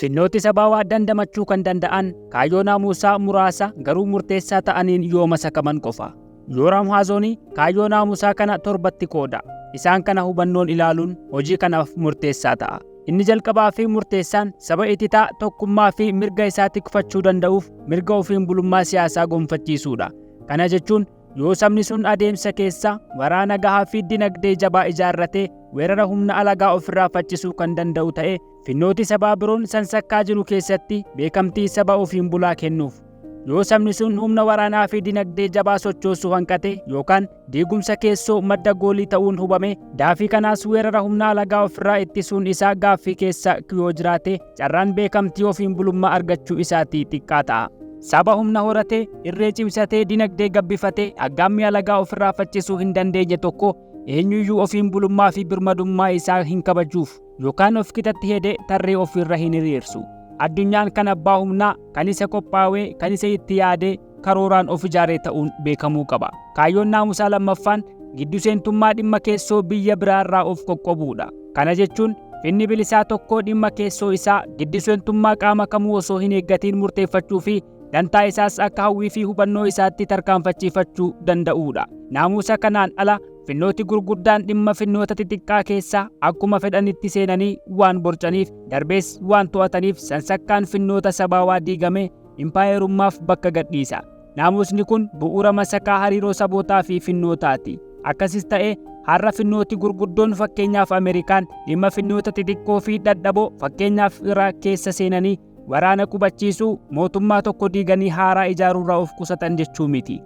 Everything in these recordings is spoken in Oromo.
Finnooti sabaawaa dandamachuu kan danda'an kaayyoo naamusaa muraasa garuu murteessaa ta'aniin yoo masakaman qofa. Yooraam Haazoonii kaayyoo naamusaa kana torbatti qooda. Isaan kana hubannoon ilaaluun hojii kanaaf murteessaa ta'a. Inni jalqabaa fi murteessaan saba ititaa tokkummaa fi mirga isaa tikfachuu danda'uuf mirga ofiin bulummaa siyaasaa gonfachiisuudha. Kana jechuun yoo sabni sun adeemsa keessa waraana gahaa fi dinagdee jabaa ijaarratee weerara humna alagaa ofirraa faccisuu kan danda'u ta'e, finnooti sabaa biroon sansakkaa jiru keessatti beekamtii saba ofiin bulaa kennuuf. Yoo sabni sun humna waraanaa fi dinagdee jabaa sochoosuu hanqate yookaan diigumsa keessoo madda goolii ta'uun hubame, daafii kanaas weerara humna alagaa ofirraa ittisuun isaa gaaffii keessa yoo jiraate, carraan beekamtii ofiin bulummaa argachuu isaatii xiqqaa ta'a. Saba humna horatee, irree cimsatee, dinagdee gabbifatee, aggaammii alagaa ofirraa faccisuu hin dandeenye tokko eenyuyyuu ofiin bulummaa fi birmadummaa isaa hin kabajuuf yookaan of qixatti hedee tarree ofiirra hin hiriirsu. Addunyaan kan abbaa humnaa, kan isa qophaawee, kan isa itti yaadee, karooraan of ijaaree ta'uun beekamuu qaba. Kaayyoon naamusaa lammaffaan giddu seentummaa dhimma keessoo biyya biraarraa of qoqqobuudha. Kana jechuun finni bilisaa tokko dhimma keessoo isaa giddu seentummaa qaama kamuu osoo hin eeggatiin murteeffachuu fi dantaa isaas akka hawwii fi hubannoo isaatti tarkaanfachiifachuu danda'uudha. Naamusa kanaan ala finnooti gurguddaan dhimma finnoota xixiqqaa keessa akkuma fedhanitti seenanii waan borcaniif, darbees waan to'ataniif sansakkaan finnoota sabaawaa diigame impaayerummaaf bakka gadhiisa. Naamusni kun bu'uura masakaa hariiroo sabootaa fi finnootaati. Akkasis ta'e har'a finnooti gurguddoon fakkeenyaaf Ameerikaan dhimma finnoota xixiqqoo fi dadhaboo fakkeenyaaf Iraaq keessa seenanii waraana qubachiisuu, mootummaa tokko diiganii haaraa ijaaruurraa of qusatan jechuu miti.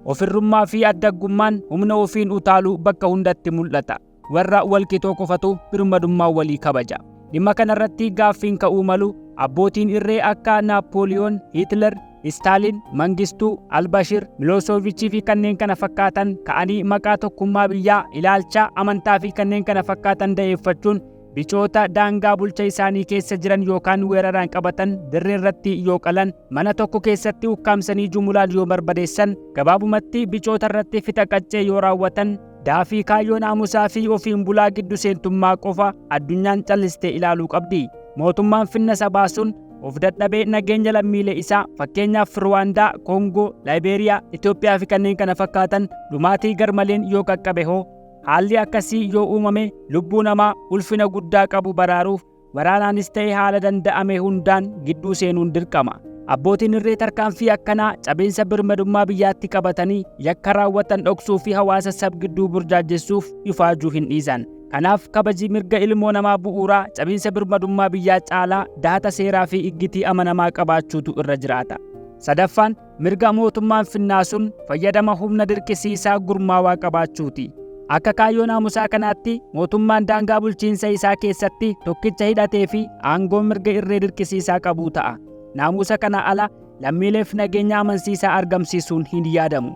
Ofirrummaa fi addaggummaan humna ofiin utaaluu bakka hundatti mul'ata. Warra walqixoo qofatu birmadummaa walii kabaja. Dhimma kanarratti gaaffiin ka'uu malu abbootiin irree akka Naappooliyoon, Hitler, Istaalin, Mangistuu, Albashir, Miloosovichii fi kanneen kana fakkaatan ka'anii maqaa tokkummaa biyyaa, ilaalcha, amantaa fi kanneen kana fakkaatan da'eeffachuun bicoota daangaa bulcha isaanii keessa jiran yookaan weeraraan qabatan dirree irratti yoo qalan, mana tokko keessatti ukkaamsanii jumulaan yoo barbadeessan, gabaabumatti bicoota irratti fixa qaccee yoo raawwatan, daafii kaayyoo naamusaa fi ofiin bulaa giddu seentummaa qofa addunyaan callistee ilaaluu qabdi. Mootummaan finna sabaa sun of dadhabee nageenya lammiilee isaa fakkeenyaaf Ruwaandaa, Koongoo, Laayibeeriyaa, Itoophiyaa fi kanneen kana fakkaatan dhumaatii garmaleen yoo qaqqabe hoo? Haalli akkasii yoo uumame lubbuu namaa ulfina guddaa qabu baraaruuf waraanaanis ta'e haala danda'ame hundaan gidduu seenuun dirqama. Abbootiin irree tarkaanfii akkanaa cabiinsa birmadummaa biyyaatti qabatanii yakka raawwatan dhoksuu fi hawaasa sab gidduu burjaajessuuf ifaajuu hin dhiisan. Kanaaf kabaji mirga ilmoo namaa bu'uuraa cabiinsa birmadummaa biyyaa caalaa dahata seeraa fi iggitii amanamaa qabaachuutu irra jiraata. Sadaffaan mirga mootummaan finnaa sun fayyadama humna dirqisiisaa gurmaawaa qabaachuuti. Akka kaayyoo naamusaa kanaatti mootummaan daangaa bulchiinsa isaa keessatti tokkicha hidhatee fi aangoo mirga irree dirqisiisaa qabuu ta'a. Naamusa kana ala lammiileef nageenya amansiisaa argamsiisuun hin yaadamu.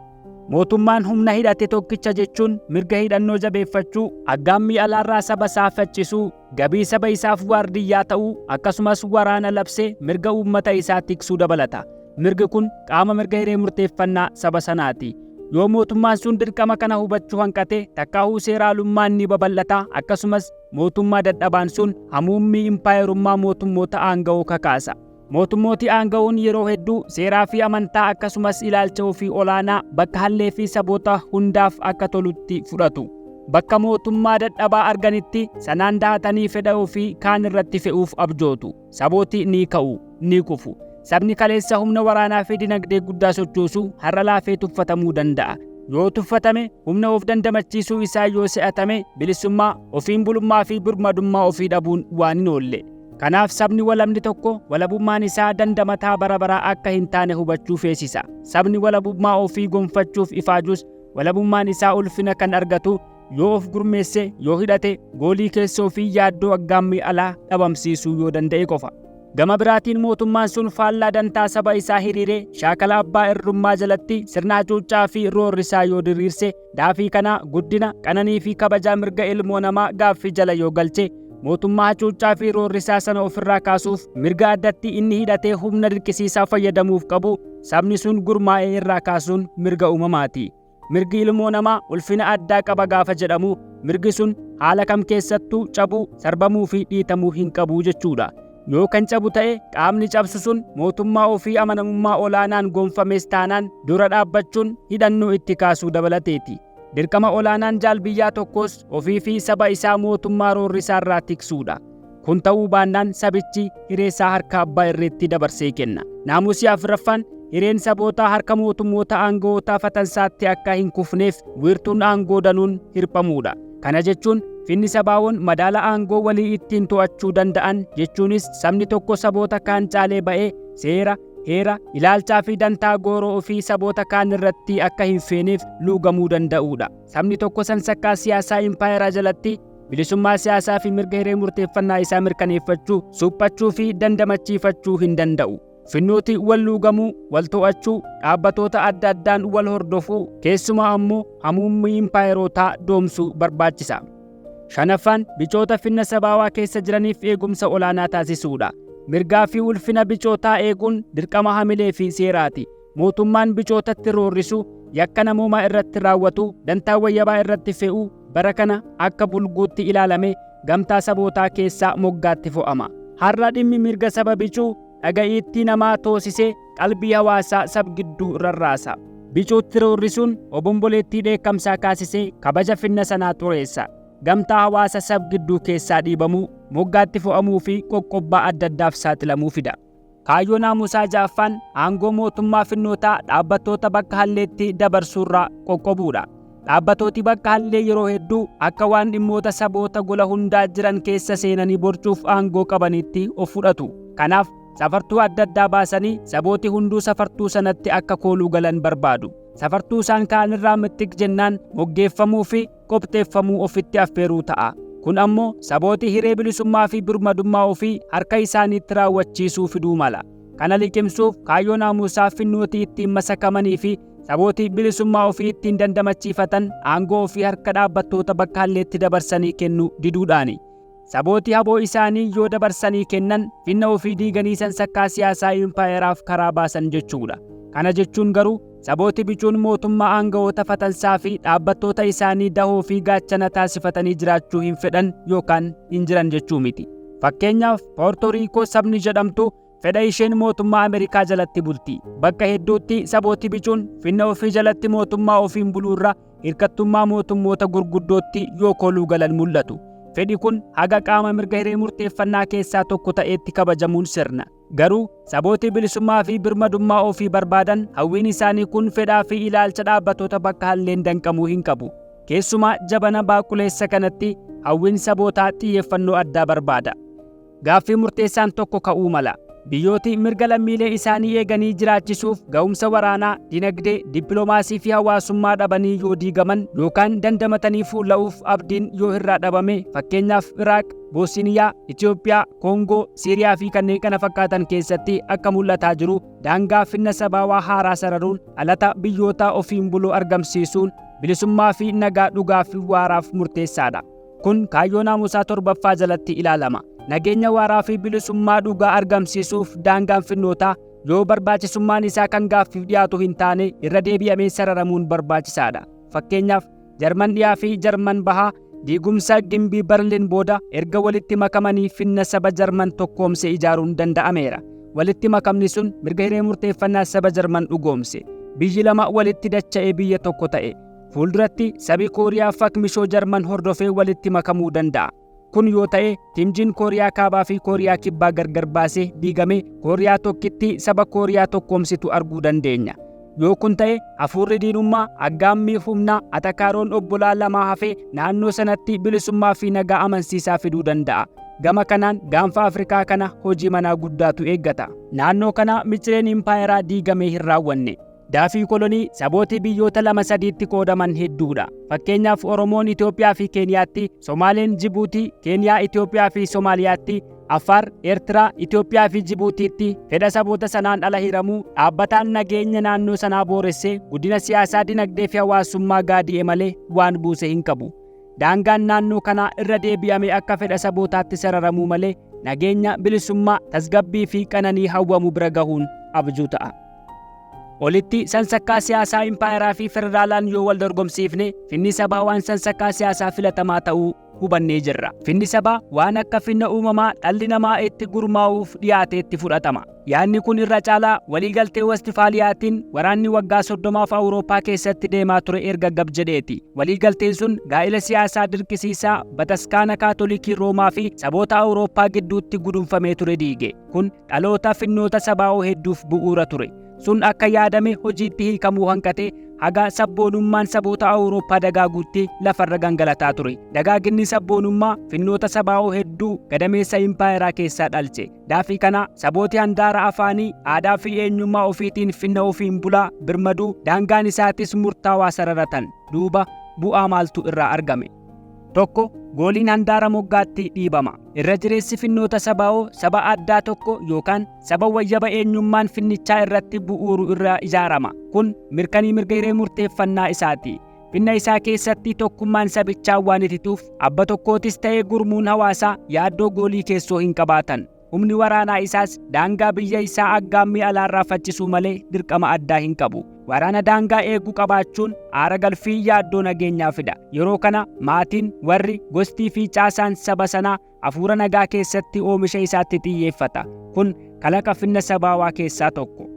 Mootummaan humna hidhate tokkicha jechuun mirga hidhannoo jabeeffachuu, aggaammii alaarraa saba isaa faccisuu, gabii saba isaaf waardiyyaa ta'uu, akkasumas waraana labsee mirga uummata isaa tiksuu dabalata. Mirgi kun qaama mirga hiree murteeffannaa saba sanaati. Yoo mootummaan sun dirqama kana hubachuu hanqate, takkaahuu seeraalummaan ni babal'ata, akkasumas mootummaa dadhabaan sun hamuummii impaayerummaa mootummoota aanga'oo kakaasa. Mootummooti aanga'oon yeroo hedduu seeraa fi amantaa akkasumas ilaalcha ofii olaanaa bakka hallee fi saboota hundaaf akka tolutti fudhatu. Bakka mootummaa dadhabaa arganitti sanaan dahatanii fedha ofii kaan irratti fe'uuf abjootu. Sabooti ni ka'u, ni kufu. Sabni kaleessa humna waraanaa fi dinagdee guddaa sochoosu har'a laafee tuffatamuu danda'a. Yoo tuffatame, humna of dandamachiisuu isaa yoo se'atame, bilisummaa, ofiin bulummaa fi birmadummaa ofii dhabuun waan hin oolle. Kanaaf sabni walabni tokko walabummaan isaa dandamataa bara baraa akka hin taane hubachuu feesisa. Sabni walabummaa ofii gonfachuuf ifaajus walabummaan isaa ulfina kan argatu yoo of gurmeesse, yoo hidhate, goolii keessoo fi yaaddoo aggaammii alaa dhabamsiisuu yoo danda'e qofa. Gama biraatiin mootummaan sun faallaa dantaa saba isaa hiriiree shaakala abbaa irrummaa jalatti sirna hacuuccaa fi roorrisaa yoo diriirse, daafii kanaa guddina, qananii fi kabajaa mirga ilmoo namaa gaaffii jala yoo galche, mootummaa hacuuccaa fi roorrisaa sana ofirraa kaasuuf mirga addatti inni hidhatee humna dirqisiisaa fayyadamuuf qabu sabni sun gurmaa'ee irraa kaasuun mirga uumamaati. Mirgi ilmoo namaa ulfina addaa qaba gaafa jedhamu, mirgi sun haala kam keessattuu cabuu, sarbamuu fi dhiitamuu hin qabu jechuudha. Yoo kan cabu ta'e, qaamni cabsu sun mootummaa ofii amanamummaa olaanaan gonfames taanaan dura dhaabbachuun hidhannoo itti kaasuu dabalateeti. Dirqama olaanaan jaalbiyyaa tokkos ofii fi saba isaa mootummaa roorrisaarraa tiksuudha. Kun ta'uu baannaan sabichi hireessaa harka abbaa irreetti dabarsee kenna. Naamusii afuraffaan hireen sabootaa harka mootummoota aanga'ootaa fatansaatti akka hin kufneef wiirtuun aangoo danuun hirphamuudha. Kana jechuun finni sabaawwan madaala aangoo walii ittiin to'achuu danda'an, jechuunis sabni tokko saboota kaan caalee ba'ee seera, heera, ilaalchaa fi dantaa gooroo ofii saboota kaan irratti akka hin feeneef luugamuu danda'uudha. Sabni tokko sansakkaa siyaasaa impaayeraa jalatti bilisummaa siyaasaa fi mirga hiree murteeffannaa isaa mirkaneeffachuu, suphachuu fi dandamachiifachuu hin danda'u. Finnooti wal luugamuu, wal to'achuu, dhaabbatoota adda addaan wal hordofuu, keessumaa ammoo hamuummii impaayerootaa doomsuu barbaachisa. Shanaffaan bicoota finna sabaawaa keessa jiraniif eegumsa olaanaa taasisuudha. Mirgaa fi ulfina bicootaa eeguun dirqama hamilee fi seeraati. Mootummaan bicootatti roorrisu, yakka namoomaa irratti raawwatu, dantaa wayyabaa irratti fe'u bara kana akka bulguutti ilaalame gamtaa sabootaa keessaa moggaatti fo'ama. Har'a dhimmi mirga saba bicuu dhaga'iitti namaa toosisee qalbii hawaasaa sab-gidduu rarraasa. Bicuutti roorrisuun obomboleettii dheekkamsaa kaasisee kabaja finna sanaa xureessa. Gamtaa hawaasa sab-gidduu keessaa dhiibamuu, moggaatti fo'amuu fi qoqqobbaa adda addaaf saaxilamuu fida. Kaayyoo naamusaa ja'affaan aangoo mootummaa finnootaa dhaabbattoota bakka halleetti dabarsuurraa qoqqobuudha. Dhaabbatooti bakka hallee yeroo hedduu akka waan dhimmoota saboota gola hundaa jiran keessa seenanii borcuuf aangoo qabanitti of fudhatu. Kanaaf safartuu adda addaa baasanii sabooti hunduu safartuu sanatti akka kooluu galan barbaadu. Safartuu isaan ka'anirraa mittiq jennaan moggeeffamuu fi qopxeeffamuu ofitti affeeruu ta'a. Kun ammoo sabooti hiree bilisummaa fi birmadummaa ofii harka isaaniitti raawwachiisuu fiduu mala. Kana liqimsuuf kaayyoo naamusaa finnooti ittiin masakamanii fi sabooti bilisummaa ofii ittiin dandamachiifatan aangoo ofii harka dhaabbattoota bakka halleetti dabarsanii kennu diduudhaani. Sabooti haboo isaanii yoo dabarsanii kennan finna ofii diiganii sansakkaa siyaasaa impaayeraaf karaa baasan jechuudha. Kana jechuun garuu sabooti bicuun mootummaa aanga'oota fatansaa fi dhaabbattoota isaanii dahoo fi gaachana taasifatanii jiraachuu hin fedhan yookaan hin jiran jechuu miti. Fakkeenyaaf Poorto Riikoo sabni jedhamtu fedha isheen mootummaa Ameerikaa jalatti bulti. Bakka hedduutti sabooti bicuun finna ofii jalatti mootummaa ofiin buluurra hirkattummaa mootummoota gurguddootti yoo kooluu galan mul'atu. Fedhi kun haga qaama mirga hiree murteeffannaa keessaa tokko ta'etti kabajamuun sirna. Garuu sabooti bilisummaa fi birmadummaa ofii barbaadan hawwiin isaanii kun fedhaa fi ilaalcha dhaabbattoota bakka halleen danqamuu hin qabu. Keessumaa jabana baaquleessa kanatti hawwiin sabootaa xiyyeeffannoo addaa barbaada. Gaaffii murteessaan tokko ka'uu mala. Biyyooti mirga lammiilee isaanii eeganii jiraachisuuf ga'umsa waraanaa, dinagdee, dippiloomaasii fi hawaasummaa dhabanii yoo diigaman yookaan dandamatanii fuulla'uuf abdiin yoo irraa dhabame, fakkeenyaaf Iraaq, Boosiniyaa, Itoophiyaa, Koongoo, Siiriyaa fi kanneen kana fakkaatan keessatti akka mul'ataa jiru, daangaa finna sabaawaa haaraa sararuun dhalata biyyoota ofiin buluu argamsiisuun bilisummaa fi nagaa dhugaa fi waaraaf murteessaadha. Kun kaayyoo naamusaa torbaffaa jalatti ilaalama. Nageenya waaraa fi bilisummaa dhugaa argamsiisuuf daangaan finnootaa yoo barbaachisummaan isaa kan gaaffiif dhiyaatu hin taane irra deebi'amee sararamuun barbaachisaadha. Fakkeenyaaf Jarman dhiyaa fi Jarman bahaa diigumsa gimbii Berliin booda erga walitti makamanii finna saba Jarman tokkoomse ijaaruun danda'ameera. Walitti makamni sun mirga hiree murteeffannaa saba Jarman dhugoomse. Biyyi lama walitti dacha'ee biyya tokko ta'e. Fuulduratti sabi Kooriyaa fakmishoo Jarman hordofee walitti makamuu danda'a. Kun yoo ta'e Timjiin Kooriyaa Kaabaa fi Kooriyaa Kibbaa gargar baasee diigamee Kooriyaa tokkitti saba Kooriyaa tokkoomsitu arguu dandeenya. Yoo kun ta'e hafuurri diinummaa, aggaammii humnaa, atakaaroon obbolaa lamaa hafee naannoo sanatti bilisummaa fi nagaa amansiisaa fiduu danda'a. Gama kanaan gaanfa Afrikaa kana hojii manaa guddaatu eeggata. Naannoo kana micireen impaayeraa diigamee hin raawwanne. Daafii kolonii sabooti biyyoota lama sadiitti qoodaman hedduudha. Fakkeenyaaf Oromoon Itoophiyaa fi Keeniyaatti, Somaaleen Jibuutii, Keeniyaa, Itoophiyaa fi Somaaliyaatti, Affaar, Eertiraa, Itoophiyaa fi Jibuutiitti fedha saboota sanaan ala hiramuu dhaabbataan nageenya naannoo sanaa booressee guddina siyaasaa, dinagdee fi hawaasummaa gaadi'e malee waan buuse hin qabu. Daangaan naannoo kanaa irra deebi'amee akka fedha sabootaatti sararamuu malee nageenya, bilisummaa, tasgabbii fi qananii hawwamu bira gahuun abjuu ta'a. Olitti sansakkaa siyaasaa impaayeraa fi federaalaan yoo wal dorgomsiifne, finni sabaa waan sansakkaa siyaasaa filatamaa ta'uu hubannee jirra. Finni sabaa waan akka finna uumamaa dhalli namaa itti gurmaa'uuf dhiyaateetti fudhatama. Yaadni kun irra caalaa waliigaltee Westfaaliyaatiin waraanni waggaa 30f Awurooppaa keessatti deemaa ture erga gab jedheeti. Waliigalteen sun gaa'ila siyaasaa dirqisiisaa bataskaana Kaatolikii Roomaa fi saboota Awurooppaa gidduutti gudunfamee ture diige. Kun dhaloota finnoota sabaa'oo hedduuf bu'uura ture. Sun akka yaadame hojiitti hiikamuu hanqatee haga sabboonummaan saboota Awurooppaa dagaaguutti lafarra gangalataa ture. Dagaaginni sabboonummaa finnoota sabaa'oo hedduu gadameessa impaayeraa keessaa dhalche. Daafii kana sabooti handaara afaanii, aadaa fi eenyummaa ofiitiin finna ofiin bulaa birmaduu daangaan isaatis murtaawaa sararatan. Duuba bu'aa maaltu irraa argame? 1, Gooliin handaara moggaatti dhiibama. Irra jireessi finnoota sabaa'oo saba addaa tokko yookaan saba wayyaba eenyummaan finnichaa irratti bu'uuru irra ijaarama. Kun mirkanii mirga hiree murteeffannaa isaati. Finna isaa keessatti tokkummaan sabichaa waan itituuf abba tokkootis ta'ee gurmuun hawaasaa yaaddoo goolii keessoo hin qabaatan. Humni waraanaa isaas daangaa biyya isaa aggaammii alaarraa faccisuu malee dirqama addaa hin qabu. Waraana daangaa eegu qabaachuun aara galfii yaaddoo nageenyaa fida. Yeroo kana maatiin, warri, gostii fi caasaan saba sanaa hafuura nagaa keessatti oomisha isaatti xiyyeeffata. Kun kalaqa finna sabaawaa keessaa tokko.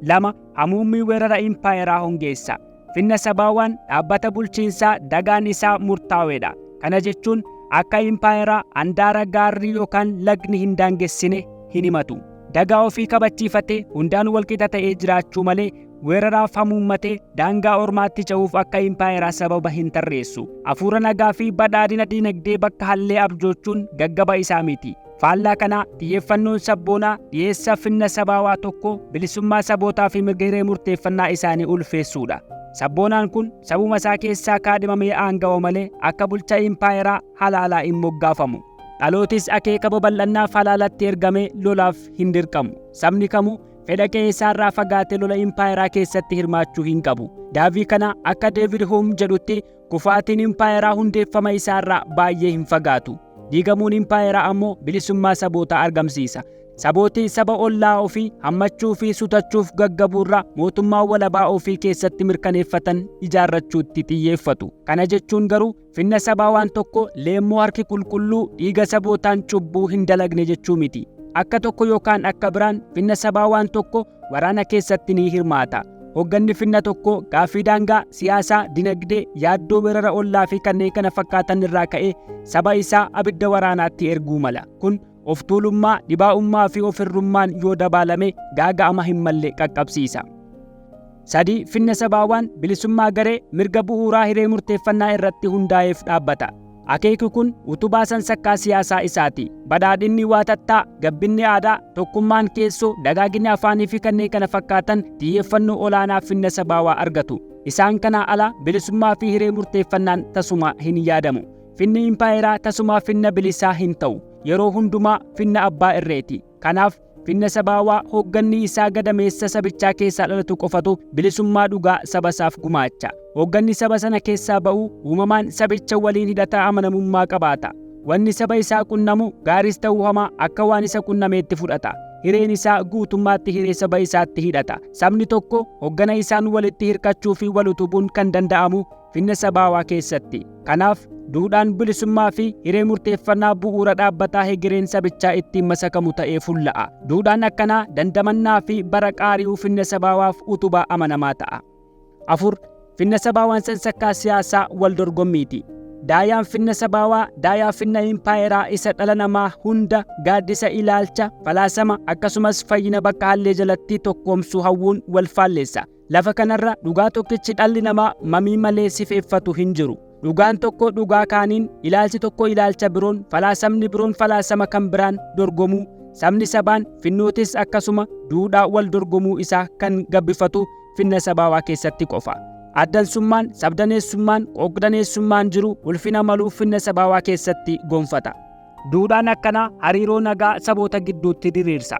2, Hamuummii weerara impaayeraa hongeessa. Finna sabaawaan dhaabbata bulchiinsaa dagaan isaa murtaawedha. Kana jechuun akka impaayeraa handaara gaarri yookaan lagni hin daangessine hin himatu. Dagaa ofii kabachiifatee hundaan walqixa ta'ee jiraachuu malee weeraraaf hamuummatee daangaa ormaatti ce'uuf akka impaayeraa sababa hin tarreessu. Hafuura nagaa fi badhaadhina dinagdee bakka hallee abjoochuun gaggaba isaa miti. Faallaa kanaa xiyyeeffannoon sabboonaa dhiyeessa finna sabaawaa tokko bilisummaa sabootaa fi mirga hiree murteeffannaa isaanii ulfeessuudha. Sabboonaan kun sabuma isaa keessaa kaadhimamee aangawa malee akka bulchaa impaayeraa halaalaa hin moggaafamu. Dhalootis akeeka babal'annaaf halaalatti ergamee lolaaf hin dirqamu. Sabni kamuu fedha qe'ee isaarraa fagaatee lola impaayeraa keessatti hirmaachuu hin qabu. Daavii kana akka Deevid Huum jedhutti kufaatiin impaayeraa hundeeffama isaarraa baay'ee hin fagaatu. Diigamuun impaayeraa ammoo bilisummaa sabootaa argamsiisa. Sabooti saba ollaa ofii hammachuu fi sutachuuf gaggabuurra mootummaa walabaa ofii keessatti mirkaneeffatan ijaarrachuutti xiyyeeffatu. Kana jechuun garuu finna sabaa waan tokko leemmoo harki qulqulluu dhiiga sabootaan cubbuu hin dalagne jechuu miti. Akka tokko yookaan akka biraan finna sabaa waan tokko waraana keessatti ni hirmaata. Hogganni finna tokko gaaffii daangaa, siyaasaa, dinagdee, yaaddoo weerara ollaa fi kanneen kana fakkaatan irraa ka'ee saba isaa abidda waraanaatti erguu mala. Kun of tuulummaa, dhibaa'ummaa fi ofirrummaan yoo dabaalame gaaga'ama hin malle qaqqabsiisa. 3, Finna sabaawaan bilisummaa garee mirga bu'uuraa hiree murteeffannaa irratti hundaa'eef dhaabbata. Akeeki kun utubaa sansakkaa siyaasaa isaati. Badhaadhinni waatattaa, gabbinni aadaa, tokkummaan keessoo, dagaaginni afaanii fi kanneen kana fakkaatan xiyyeeffannoo olaanaa finna sabaawaa argatu. Isaan kanaa ala bilisummaa fi hiree murteeffannaan tasuma hin yaadamu. Finni impaayeraa tasumaa finna bilisaa hin ta'u. Yeroo hundumaa finna abbaa irreeti. Kanaaf finna sabaawaa hoogganni isaa gadameessa sabichaa keessaa dhalatu qofatu bilisummaa dhugaa saba isaaf gumaacha. Hoogganni saba sana keessaa ba'u uumamaan sabicha waliin hidhata amanamummaa qabaata. Wanni saba isaa qunnamu gaaris ta'uu hamaa akka waan isa qunnameetti fudhata. Hireen isaa guutummaatti hiree saba isaatti hidhata. Sabni tokko hooggana isaan walitti hirkachuu fi wal utubuun kan danda'amu finna sabaawaa keessatti. Kanaaf duudhaan bilisummaa fi hiree murteeffannaa bu'uura dhaabbataa hegereen sabichaa ittiin masakamu ta'ee fulla'a. Duudhaan akkanaa dandamannaa fi bara qaari'uu finna sabaawaaf utubaa amanamaa ta'a. 4, Finna sabaawaan sansakkaa siyaasaa wal dorgommiiti. Daayaan finna sabaawaa daayaa finna impaayeraa isa dhala namaa hunda gaaddisa ilaalcha, falaasama akkasumas fayyina bakka hallee jalatti tokkoomsuu hawwuun wal faalleessa. Lafa kanarra dhugaa tokkichi dhalli namaa mamii malee sifeeffatu hin jiru. Dhugaan tokko dhugaa kaaniin, ilaalchi tokko ilaalcha biroon, falaasamni biroon falaasama kan biraan dorgomuu, sabni sabaan, finnootis akkasuma duudhaa wal dorgomuu isaa kan gabbifatu finna sabaawaa keessatti qofa. Addansummaan, sabdaneessummaan, qooqdaneessummaan jiru ulfina maluu finna sabaawaa keessatti gonfata. Duudhaan akkanaa hariiroo nagaa saboota gidduutti diriirsa.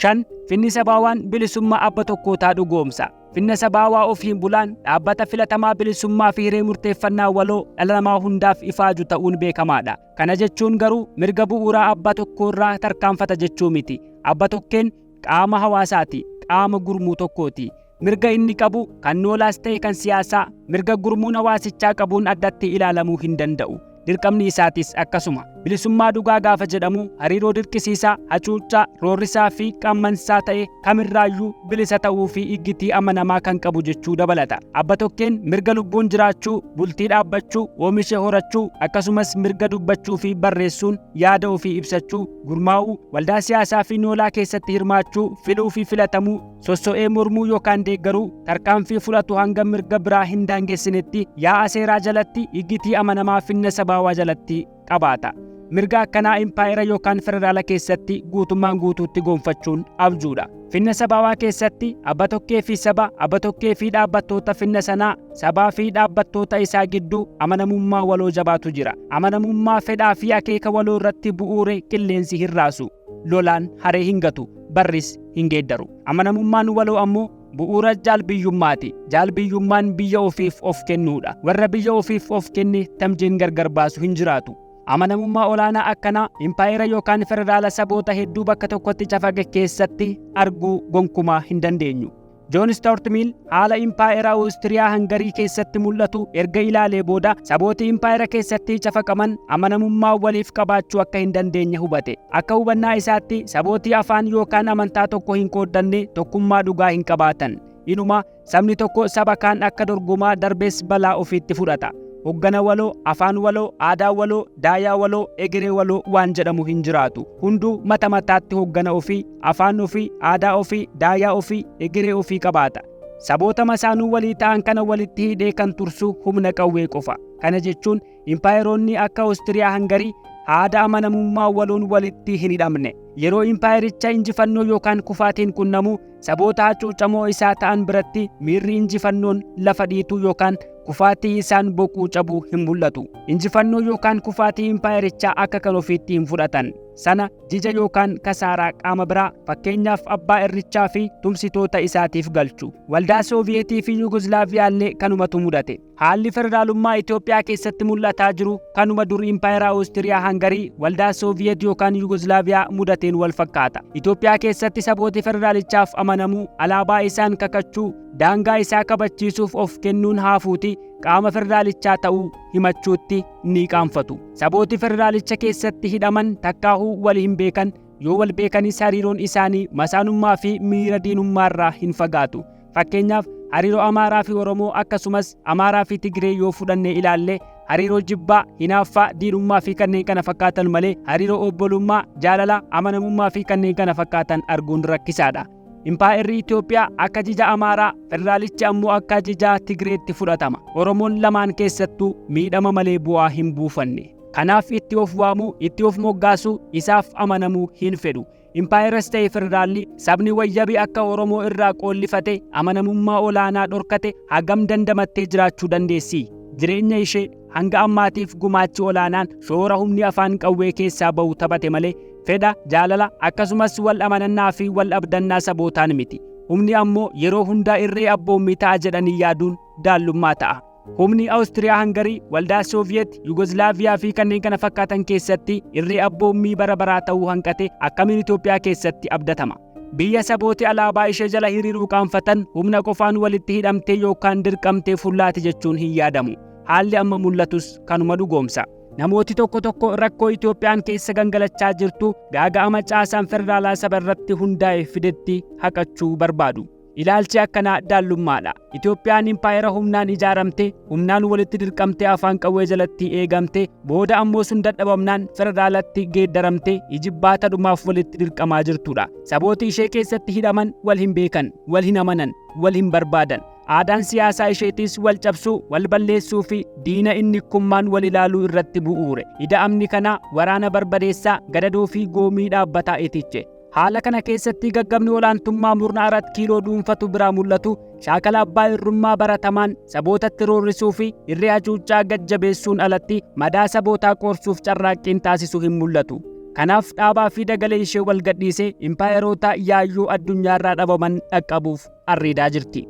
5. Finni sabaawaan bilisummaa abba tokkootaa dhugoomsa. Finna sabaawaa ofiin bulaan dhaabbata filatamaa bilisummaa fi hiree murteeffannaa waloo dhala namaa hundaaf ifaaju ta'uun beekamaadha. Kana jechuun garuu mirga bu'uuraa abbaa tokkoorraa tarkaanfata jechuu miti. Abba tokkeen qaama hawaasaati, qaama gurmuu tokkooti. Mirga inni qabu kan noolaas ta'e kan siyaasaa mirga gurmuun hawaasichaa qabuun addatti ilaalamuu hin danda'u. Dirqamni isaatis akkasuma. Bilisummaa dhugaa gaafa jedhamu hariiroo dirqisiisaa, hacuuccaa, roorrisaa fi qaammansaa ta'e kamirraayyuu bilisa ta'uu fi iggitii amanamaa kan qabu jechuu dabalata. Abba tokkeen mirga lubbuun jiraachuu, bultii dhaabbachuu, oomisha horachuu, akkasumas mirga dubbachuu fi barreessuun yaada ofii ibsachuu, gurmaa'uu, waldaa siyaasaa fi noolaa keessatti hirmaachuu, filuu fi filatamuu, sosso'ee mormuu yookaan deeggaruu, tarkaanfii fudhatu hanga mirga biraa hin daangessinetti yaa'a seeraa jalatti iggitii amanamaa finna sabaawaa jalatti qabaata. Mirga akkanaa impaayera yookaan federaala keessatti guutummaan guutuutti gonfachuun abjuudha. Finna sabaawaa keessatti abba tokkee fi saba, abba tokkee fi dhaabbattoota finna sanaa, sabaa fi dhaabbattoota isaa gidduu amanamummaa waloo jabaatu jira. Amanamummaa fedhaa fi akeeka waloo irratti bu'uure qilleensi hin raasu. Lolaan haree hin gatu, barris hin geeddaru. Amanamummaan waloo ammoo bu'uura jaalbiyyummaati. Jaalbiyyummaan biyya ofiif of kennuudha. Warra biyya ofiif of kenne tamjeen gargar baasu hin jiraatu. Amanamummaa olaanaa akkanaa impaayera yookaan federaala saboota hedduu bakka tokkotti cafaqe keessatti arguu gonkumaa hin dandeenyu. Joon Stuart Mill haala impaayera Awustiriyaa Hangarii keessatti mul'atu erga ilaalee booda sabooti impaayera keessatti cafaqaman amanamummaa waliif qabaachuu akka hin dandeenye hubate. Akka hubannaa isaatti sabooti afaan yookaan amantaa tokko hin qooddanne tokkummaa dhugaa hin qabaatan. Inuma sabni tokko saba kaan akka dorgomaa darbees balaa ofiitti fudhata. Hoggana waloo, afaan waloo, aadaa waloo, daayaa waloo, egeree waloo waan jedhamu hin jiraatu. Hunduu mata mataatti hoggana ofii, afaan ofii, aadaa ofii, daayaa ofii, egeree ofii qabaata. Saboota masaanuu walii ta'an kana walitti hidhee kan tursu humna qawwee qofa. Kana jechuun impaayeroonni akka Awustiriyaa Hangarii haada amanamummaa waloon walitti hin hidhamne. Yeroo impaayericha injifannoo yookaan kufaatiin qunnamu saboota hacuucamoo isaa ta'an biratti miirri injifannoon lafa dhiituu yookaan kufaatii isaan boquu cabuu hin mul'atu. Injifannoo yookaan kufaatii impaayerichaa akka kan ofiitti hin fudhatan. Sana jija yookaan kasaaraa qaama biraa fakkeenyaaf abbaa irrichaa fi tumsitoota isaatiif galchu. Waldaa Sooviyeetii fi Yugoslaaviyaallee kanumatu mudate. Haalli federaalummaa Itoophiyaa keessatti mul'ataa jiru kanuma dur impaayera Awustiriyaa Hangarii, waldaa Sooviyeet yookaan Yugoslaaviyaa mudateen wal fakkaata. Itoophiyaa keessatti sabooti federaalichaaf amanamuu, alaabaa isaan kakachuu, daangaa isaa kabachiisuuf of kennuun haafuuti qaama federaalichaa ta'uu himachuutti ni qaanfatu. Sabooti federaalicha keessatti hidhaman takkaahuu wal hin beekan, yoo wal beekanis hariiroon isaanii masaanummaa fi miira diinummaarraa hin fagaatu. Fakkeenyaaf hariiroo Amaaraa fi Oromoo akkasumas Amaaraa fi Tigree yoo fudhannee ilaalle hariiroo jibbaa, hinaaffaa, diinummaa fi kanneen kana fakkaatan malee hariiroo obbolummaa, jaalala, amanamummaa fi kanneen kana fakkaatan arguun rakkisaadha. Impaayerri Itoophiyaa akka jija Amaaraa, federaalichi ammoo akka jija Tigreetti fudhatama. Oromoon lamaan keessattuu miidhama malee bu'aa hin buufanne. Kanaaf itti of waamuu, itti of moggaasuu, isaaf amanamuu hin fedhu. Impaayeras ta'e federaalli sabni wayyabi akka Oromoo irraa qoollifate amanamummaa olaanaa dhorkate hagam dandamattee jiraachuu dandeessi? Jireenya ishee hanga ammaatiif gumaachi olaanaan shoora humni afaan qawwee keessaa ba'u taphate malee fedha, jaalala akkasumas wal amanannaa fi wal abdannaa sabootaan miti. Humni ammoo yeroo hundaa irree abboommii ta'a jedhanii yaaduun daallummaa ta'a. Humni Awustiriyaa Hangarii, Waldaa Sooviyeet, Yugoslaaviyaa fi kanneen kana fakkaatan keessatti irree abboommii bara baraa ta'uu hanqate akkamiin Itoophiyaa keessatti abdatama? Biyya sabooti alaabaa ishee jala hiriiruu qaanfatan humna qofaan walitti hidhamtee yookaan dirqamtee fullaati jechuun hin yaadamu. Haalli amma mul'atus kanuma dhugoomsa. Namooti tokko tokko rakkoo Itoophiyaan keessa gangalachaa jirtu gaaga'ama caasaan federaalaa saba irratti hundaa'e fidetti haqachuu barbaadu. Ilaalchi akkanaa daallummaadha. Itoophiyaan impaayera humnaan ijaaramte, humnaan walitti dirqamtee afaan qawwee jalatti eegamte, booda ammoo sun dadhabamnaan federaalatti geeddaramte ijibbaata dhumaaf walitti dirqamaa jirtudha. Sabooti ishee keessatti hidhaman wal hin beekan, wal hin amanan, wal hin barbaadan. Aadaan siyaasaa isheetis wal cabsuu, wal balleessuu fi diina innikkummaan wal ilaaluu irratti bu'uure. Ida'amni kanaa waraana barbadeessaa, gadadoo fi goomii dhaabbataa itiche. Haala kana keessatti gaggabni olaantummaa murna Arat Kiiloo dhuunfatu biraa mul'atu shaakala abbaa irrummaa baratamaan sabootatti roorrisuu fi irree hacuuccaa gad jabeessuun alatti madaa sabootaa qoorsuuf carraaqqiin taasisu hin mul'atu. Kanaaf dhaabaa fi dagalee ishee wal gadhiisee impaayeroota yaayyoo addunyaarraa dhabaman dhaqqabuuf arriidaa jirti.